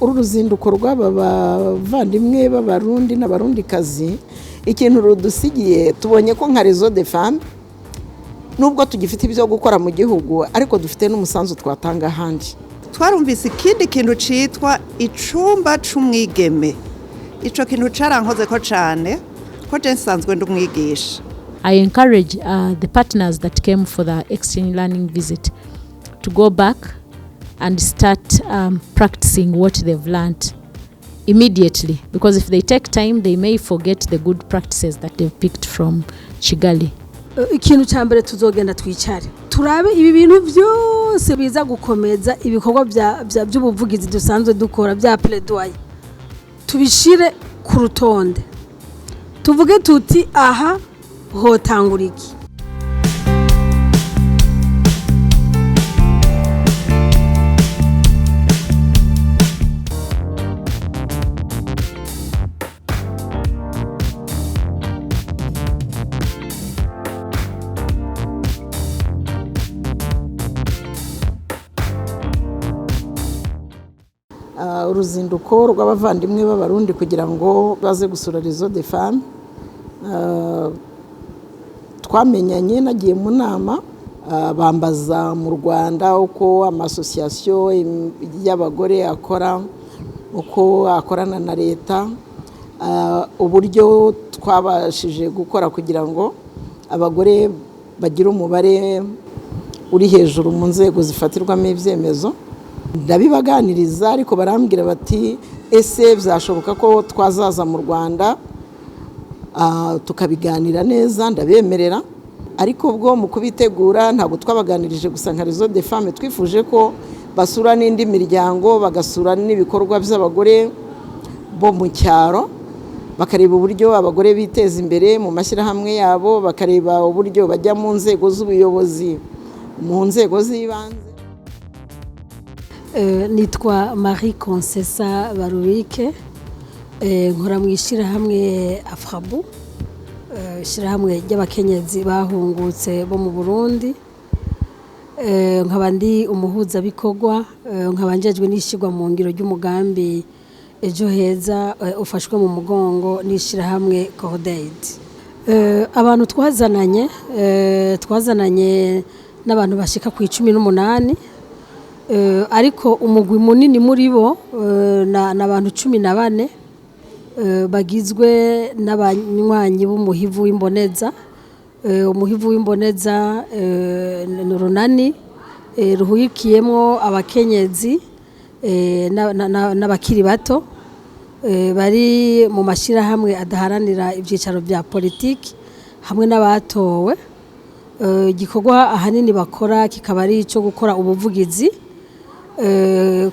Uru ruzinduko rw'aba bavandimwe b'Abarundi n'Abarundikazi, ikintu rudusigiye, tubonye ko nka Réseau des Femmes, nubwo tugifite ibyo gukora mu gihugu, ariko dufite n'umusanzu twatanga ahandi. Twarumvise ikindi kintu citwa icumba c'umwigeme. Ico kintu carankoze ko cane, ko je nsanzwe ndi umwigisha. I encourage the partners that came for the exchange learning visit to go back and start practicing what they've learned immediately, because if they take time, they may forget the good practices that they've picked from Kigali. Ikintu cya mbere, tuzogenda twicare turabe ibi bintu byose biza gukomeza ibikorwa by'ubuvugizi dusanzwe dukora bya plaidoyer, tubishire ku rutonde, tuvuge tuti aha hotangura iki. Uruzinduko rw'abavandimwe b'Abarundi kugira ngo baze gusura Réseau des Femmes, twamenyanye nagiye mu nama, bambaza mu Rwanda uko ama associations y'abagore akora, uko akorana na leta, uburyo twabashije gukora kugira ngo abagore bagire umubare uri hejuru mu nzego zifatirwamo ibyemezo. Ndabibaganiriza, ariko barambwira bati: "Ese byashoboka ko twazaza mu Rwanda tukabiganira neza?" Ndabemerera, ariko ubwo mu kubitegura ntabwo twabaganirije gusa nka Réseau des Femmes. Twifuje ko basura n'indi miryango, bagasura n'ibikorwa by'abagore bo mu cyaro, bakareba uburyo abagore biteza imbere mu mashyirahamwe yabo, bakareba uburyo bajya mu nzego z'ubuyobozi, mu nzego z'ibanze. Nitwa Marie Concessa Barubike, nkora mu ishyirahamwe Afrabu, ishyirahamwe ry'abakenyezi bahungutse bo mu Burundi. Nkaba ndi umuhuzabikorwa, nkaba njejwe n'ishyirwa mu ngiro ry'umugambi Ejo Heza, ufashwe mu mugongo n'ishyirahamwe Cordaid. Abantu twazananye n'abantu bashika ku 18, ariko umugwi munini muri bo ni abantu 14, bagizwe n'abanywanyi b'umuhivu w'Imboneza. Umuhivu w'Imboneza ni urunani ruhurikiyemwo abakenyezi n'abakiri bato bari mu mashyirahamwe adaharanira ibyicaro bya politiki hamwe n'abatowe. Igikorwa ahanini bakora kikaba ari icyo gukora ubuvugizi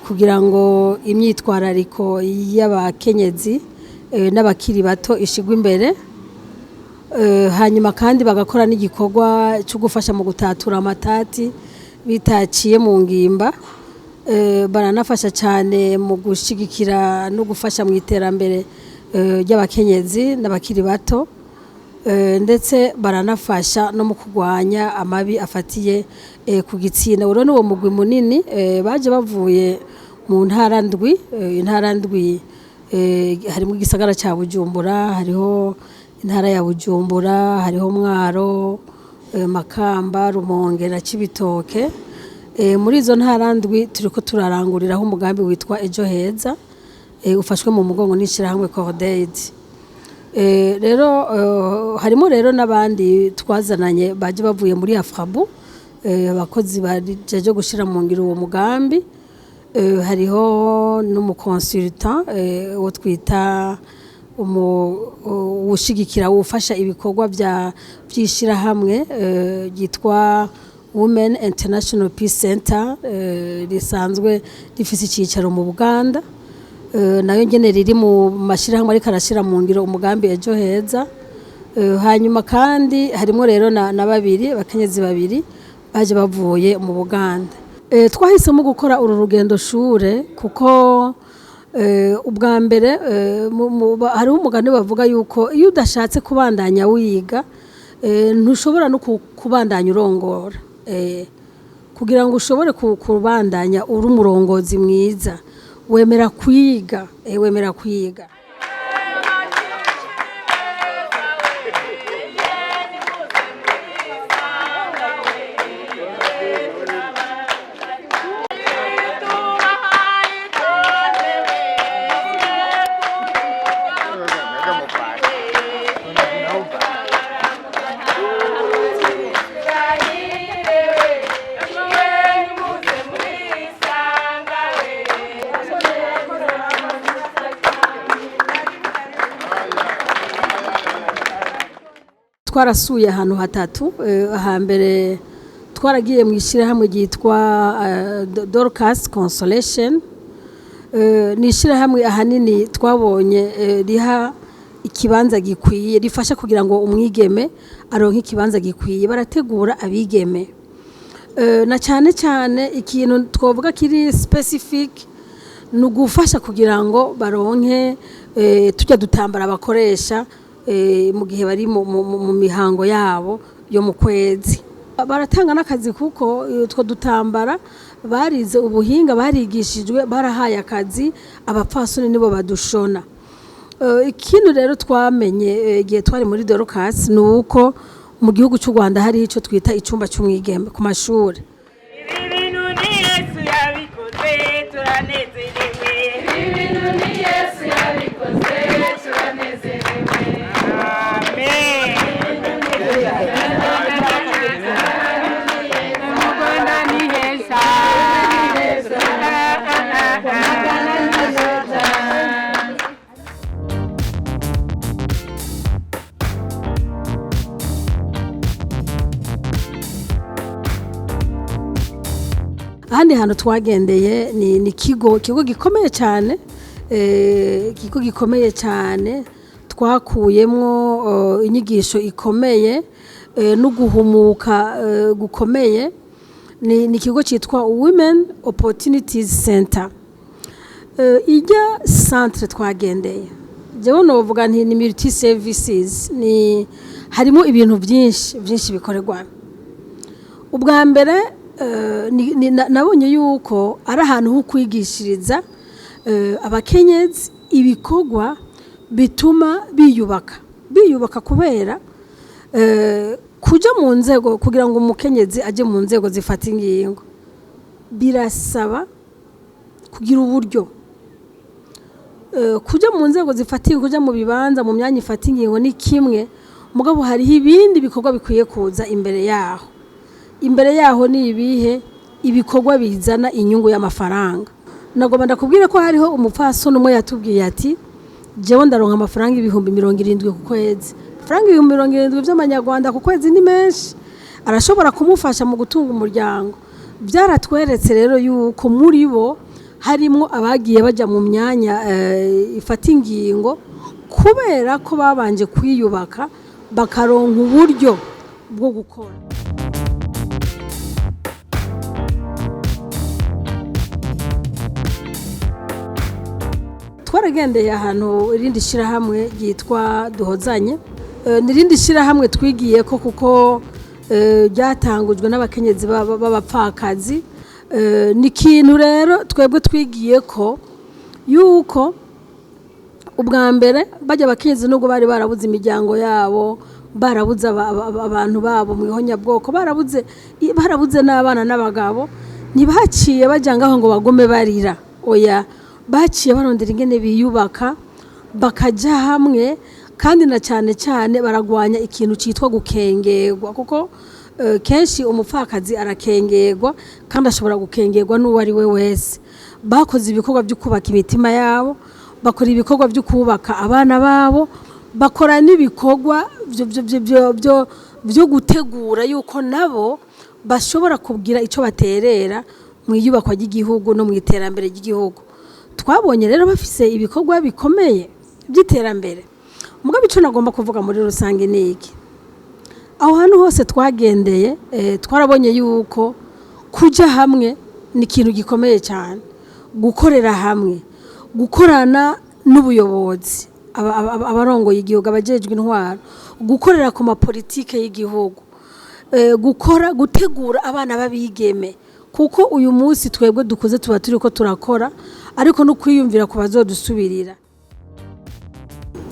kugira ngo imyitwarariko y'abakenyezi n'abakiri bato ishigwe imbere. Hanyuma kandi bagakora n'igikorwa cyo gufasha mu gutatura amatati bitaciye mu ngimba. Baranafasha cyane mu gushyigikira no gufasha mu iterambere ry'abakenyezi n'abakiri bato, ndetse baranafasha no mu kurwanya amabi afatiye ku gitsina. Uro ni uwo mugwi munini, baje bavuye mu ntara ndwi. Intara ndwi harimo igisagara cya Bujumbura, hariho intara ya Bujumbura, hariho Mwaro, Makamba, Rumonge na Cibitoke. Muri izo ntara ndwi turiko turaranguriraho umugambi witwa Ejo Heza, ufashwe mu mugongo n'ishyirahamwe Cordaid. Rero harimo rero n'abandi twazananye baje bavuye muri Afrabu, abakozi bajeje gushyira mu ngiro uwo mugambi. Hariho n'umu consultant, uwo twita uwushigikira, ufasha ibikorwa by'ishyirahamwe ryitwa Women International Peace Center, risanzwe rifise icyicaro mu Buganda, nayo ngene riri mu mashyirahamwe ariko arashyira mu ngiro umugambi Ejo Heza. Hanyuma kandi harimo rero na babiri, abakenyezi babiri baje bavuye mu Buganda. Twahisemo gukora uru rugendo shure kuko ubwa mbere hariho umugani bavuga yuko iyo udashatse kubandanya wiga, ntushobora no kubandanya urongora. Kugira ngo ushobore kubandanya uri umurongozi mwiza. Wemera kwiga, wemera kwiga. Twarasuye ahantu hatatu. Ahambere twaragiye mu ishyirahamwe ryitwa Dorcas Consolation. Ni ishyirahamwe ahanini twabonye riha ikibanza gikwiye, rifasha kugira ngo umwigeme aronke ikibanza gikwiye. Barategura abigeme, na cyane cyane ikintu twavuga kiri specific ni ugufasha kugira ngo baronke tujya dutambara bakoresha mu gihe bari mu mihango yabo yo mu kwezi. Baratanga n'akazi kuko utwo dutambara barize ubuhinga, barigishijwe, barahaye akazi abapfasoni, nibo badushona. Ikintu rero twamenye igihe twari muri Dorcas ni uko mu gihugu cy'u Rwanda hari icyo twita icyumba cy'umwigeme ku mashuri. Ibi bintu ni Yesu yabikoze, turanezerewe. Ibi bintu ni Yesu yabikoze, turanezerewe. Amen. Mu Rwanda ni heza. Ahandi hantu twagendeye ni ikigo gikomeye cyane, ikigo gikomeye cyane twakuyemwo inyigisho ikomeye no guhumuka gukomeye. Ni ikigo cyitwa Women Opportunities Center. Ijya centre twagendeye, jewe novuga nti ni multi services, ni harimo ibintu byinshi byinshi bikorerwa. Ubwa mbere nabonye yuko ari ahantu ho kwigishiriza abakenyezi ibikorwa bituma biyubaka, kubera kuja mu nzego, kugira ngo umukenyezi aje mu nzego zifata ingingo birasaba kugira uburyo. Kuja mu nzego zifata ingingo, kuja mu bibanza, mu myanya ifata ingingo ni kimwe, mugabo hariho ibindi bikorwa bikwiye kuza imbere yaho. Imbere yaho ni ibihe? Ibikorwa bizana inyungu y'amafaranga. Nagomba ndakubwira ko hariho umupfasoni umwe yatubwiye ati: "Jewe ndaronka amafaranga 70,000 ku kwezi." Amafaranga 70,000 by'amanyarwanda ku kwezi ni menshi, arashobora kumufasha mu gutunga umuryango. Byaratweretse rero yuko muri bo harimo abagiye bajya mu myanya ifata ingingo kubera ko babanje kwiyubaka, bakaronka uburyo bwo gukora. Twaragendeye ahantu irindi shyirahamwe ryitwa Duhozanye. Ni irindi shyirahamwe twigiye ko kuko ryatangujwe n'abakenyezi b'abapfakazi. Ni ikintu rero twebwe twigiye ko yuko ubwa mbere bajya abakenyezi, nubwo bari barabuze imiryango yabo, barabuze abantu babo mu ihonyabwoko, barabuze n'abana n'abagabo, ntibaciye bajya ngaho ngo bagume barira. Oya, baciye barondera ingene biyubaka, bakajya hamwe, kandi na cyane cyane baragwanya ikintu cyitwa gukengerwa, kuko kenshi umupfakazi arakengerwa kandi ashobora gukengerwa n'uwo ari we wese. Bakoze ibikorwa byo kubaka imitima yabo, bakora ibikorwa byo kubaka abana babo, bakora n'ibikorwa byo gutegura yuko nabo bashobora kugira icyo baterera mu iyubakwa ry'igihugu no mu iterambere ry'igihugu. Twabonye rero bafise ibikorwa bikomeye by'iterambere. Mugabo icyo nagomba kuvuga muri rusange ni iki: aho hantu hose twagendeye, twarabonye yuko kujya hamwe ni ikintu gikomeye cyane, gukorera hamwe, gukorana n'ubuyobozi, abarongoye igihugu, abajejwe intwaro, gukorera ku mapolitike y'igihugu, gukora, gutegura abana b'abigeme, kuko uyu munsi twebwe dukuze tuba turi ko turakora. Ariko no kwiyumvira ku bazodusubirira.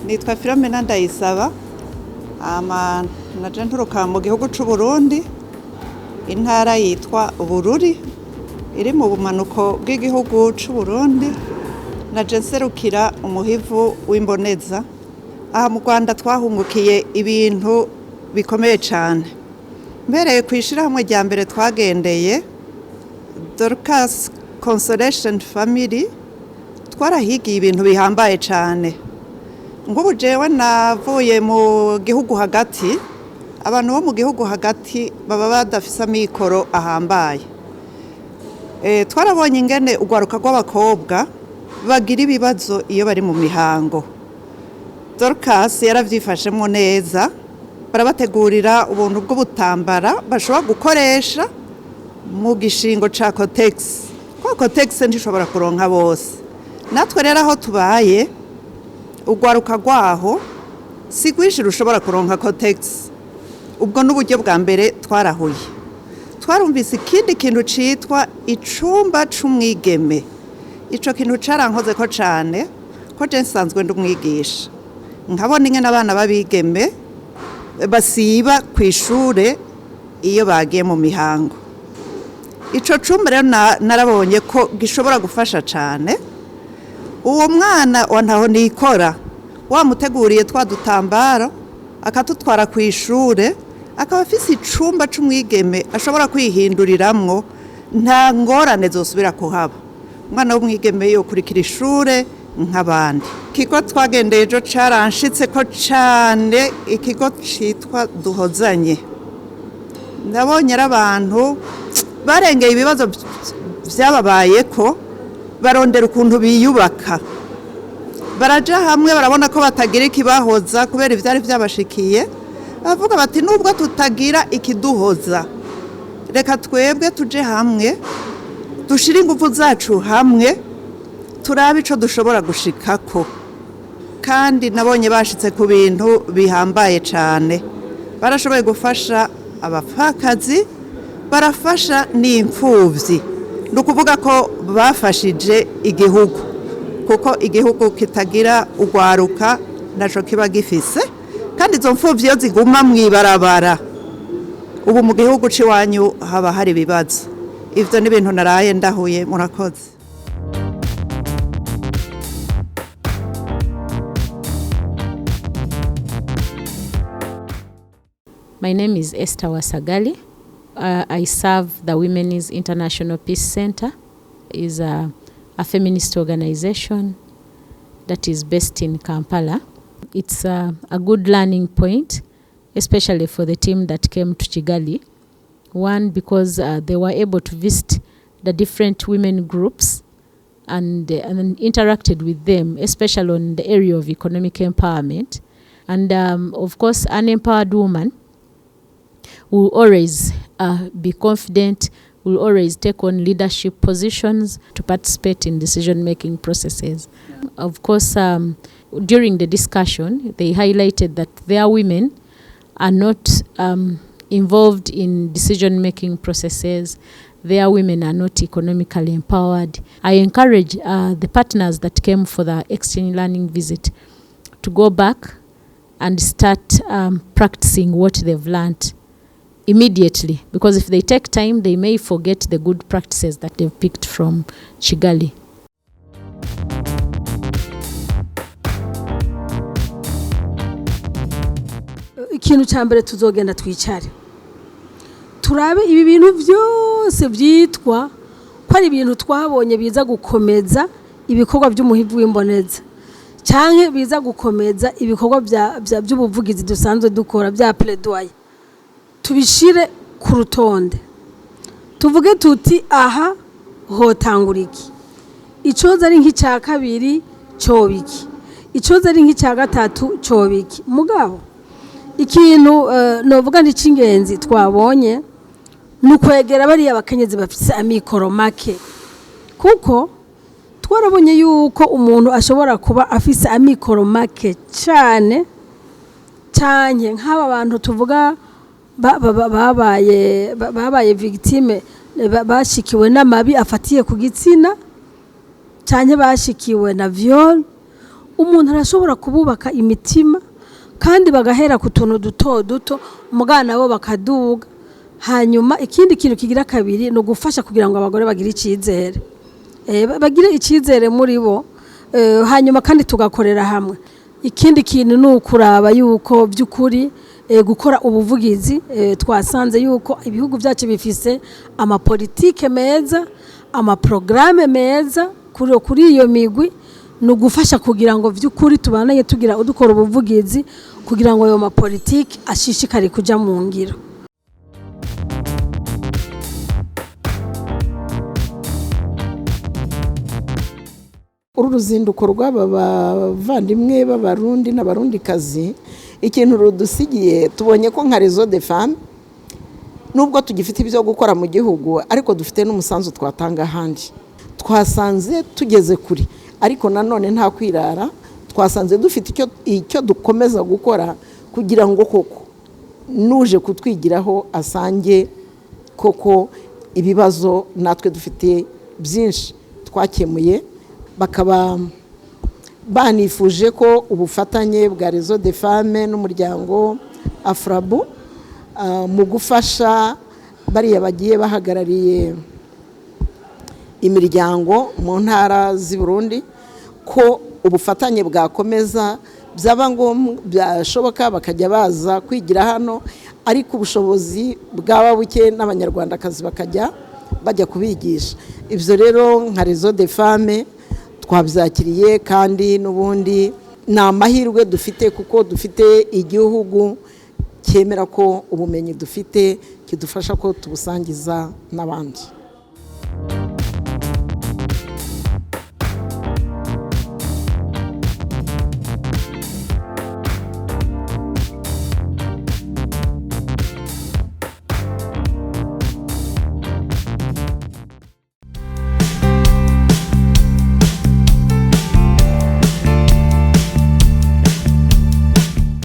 Nitwa Philomena Ndayisaba, ama naje nturuka mu gihugu c'u Burundi, intara yitwa Bururi iri mu bumanuko bw'igihugu c'u Burundi. Naje nserukira umuhivu w'Imboneza. Aha mu Rwanda twahungukiye ibintu bikomeye cyane. Mbereye ku ishyirahamwe rya mbere twagendeye, Dorcas Consolation Family, twarahigiye ibintu bihambaye cyane. Nk'ubu jewe navuye mu gihugu hagati, abantu bo mu gihugu hagati baba badafise amikoro ahambaye. Twarabonye ingene urwaruka rw'abakobwa bagira ibibazo iyo bari mu mihango. Dorcas yaravyifashemwo neza, barabategurira ubuntu bw'ubutambara bashobora gukoresha mu gishingo ca Kotex, kuko Kotex ntishobora kuronka bose. Natwe rero aho tubaye, urwaruka rwaho si rwinshi rushobora kuronka Kotex. Ubwo n'uburyo bwa mbere twarahuye. Twarumvise ikindi kintu citwa icumba c'umwigeme. Ico kintu carankoze ko cane, ko je nsanzwe ndi umwigisha, nkabona ingene abana b'abigeme basiba ku ishure iyo bagiye mu mihango. Ico cumba rero narabonye ko gishobora gufasha cane. Uwo mwana wa ntaho nikora, wamuteguriye twa dutambaro akatutwara ku ishure, akaba afise icumba c'umwigeme ashobora kwihinduriramwo, nta ngorane zosubira kuhaba. Umwana w'umwigeme yokurikira ishure nk'abandi. Ikigo twagendeye ejo caranshitse ko cane, ikigo citwa Duhozanye. Ndabonye ari abantu barengeye ibibazo vyababayeko, barondera ukuntu biyubaka, baraja hamwe, barabona ko batagira ikibahoza kubera ivyari vyabashikiye. Bavuga bati: "Nubwo tutagira ikiduhoza, reka twebwe tuje hamwe, dushire ingufu zacu hamwe, turabe ico dushobora gushikako." Kandi nabonye bashitse ku bintu bihambaye cane. Barashoboye gufasha abapfakazi, barafasha n'imfuvyi. Ni ukuvuga ko bafashije igihugu, kuko igihugu kitagira urwaruka ntaco kiba gifise. Kandi izo mfuvyi iyo ziguma mw'ibarabara, ubu mu gihugu c'iwanyu haba hari ibibazo. Ivyo ni ibintu naraye ndahuye. Murakoze. My name is Esther Wasagali. I serve the Women's International Peace Center. Is a feminist organization that is based in Kampala. It's a good learning point, especially for the team that came to Kigali. One, because they were able to visit the different women groups and interacted with them, especially on the area of economic empowerment. And of course, an empowered woman will always be confident, will always take on leadership positions to participate in decision making processes. Of course, during the discussion, they highlighted that their women are not involved in decision making processes. Their women are not economically empowered. I encourage the partners that came for the exchange learning visit to go back and start practicing what they've learned immediately, because if they take time, they may forget the good practices that they've picked from Kigali. Ikintu cya mbere, tuzogenda twicare, turabe ibi bintu byose byitwa ko ari ibintu twabonye biza gukomeza ibikorwa by'umuhivu w'Imboneza cyangwa biza gukomeza ibikorwa by'ubuvugizi dusanzwe dukora bya plaidoyer, tubishire ku rutonde, tuvuge tuti: "Aha hotangura iki? Icoza ari nk'icya kabiri cyoba iki? Icoza ari nk'icya gatatu cyoba iki?" Mugabo ikintu novuga ni cy'ingenzi twabonye ni ukwegera bariya bakenyezi bafite amikoro make, kuko twarabonye yuko umuntu ashobora kuba afise amikoro make cyane cyane, nk'aba bantu tuvuga babaye victime, bashikiwe n'amabi afatiye ku gitsina. Cyane bashikiwe na viol, umuntu arashobora kububaka imitima kandi bagahera ku tuntu duto duto, umugana bo bakaduga. Hanyuma ikindi kintu kigira kabiri ni ugufasha kugira ngo abagore bagire icyizere, bagire icyizere muri bo. Hanyuma kandi tugakorera hamwe. Ikindi kintu ni ukuraba yuko by'ukuri gukora ubuvugizi. Twasanze yuko ibihugu byacu bifise amapolitike meza, amaporogaramu meza kuri iyo migwi. Ni ugufasha kugira ngo by'ukuri tubandanye tugira dukora ubuvugizi kugira ngo ayo mapolitike ashishikare kujya mu ngiro. Uru ruzinduko rw'aba bavandimwe b'Abarundi n'Abarundikazi, ikintu rudusigiye, tubonye ko nka Réseau des Femmes, nubwo tugifite ibyo gukora mu gihugu, ariko dufite n'umusanzu twatanga ahandi. Twasanze tugeze kure, ariko nanone nta kwirara. Twasanze dufite icyo dukomeza gukora kugira ngo koko nuje kutwigiraho asange koko ibibazo natwe dufite byinshi twakemuye. Bakaba banifuje ko ubufatanye bwa Réseau des Femmes n'umuryango Afrabu mu gufasha bariya bagiye bahagarariye imiryango mu ntara z'i Burundi, ko ubufatanye bwakomeza, byaba ngombwa byashoboka bakajya baza kwigira hano, ariko ubushobozi bwaba buke n'Abanyarwandakazi bakajya bajya kubigisha. Ibyo rero nka Réseau des Femmes twabyakiriye, kandi n'ubundi ni amahirwe dufite kuko dufite igihugu cyemera ko ubumenyi dufite kidufasha ko tubusangiza n'abandi.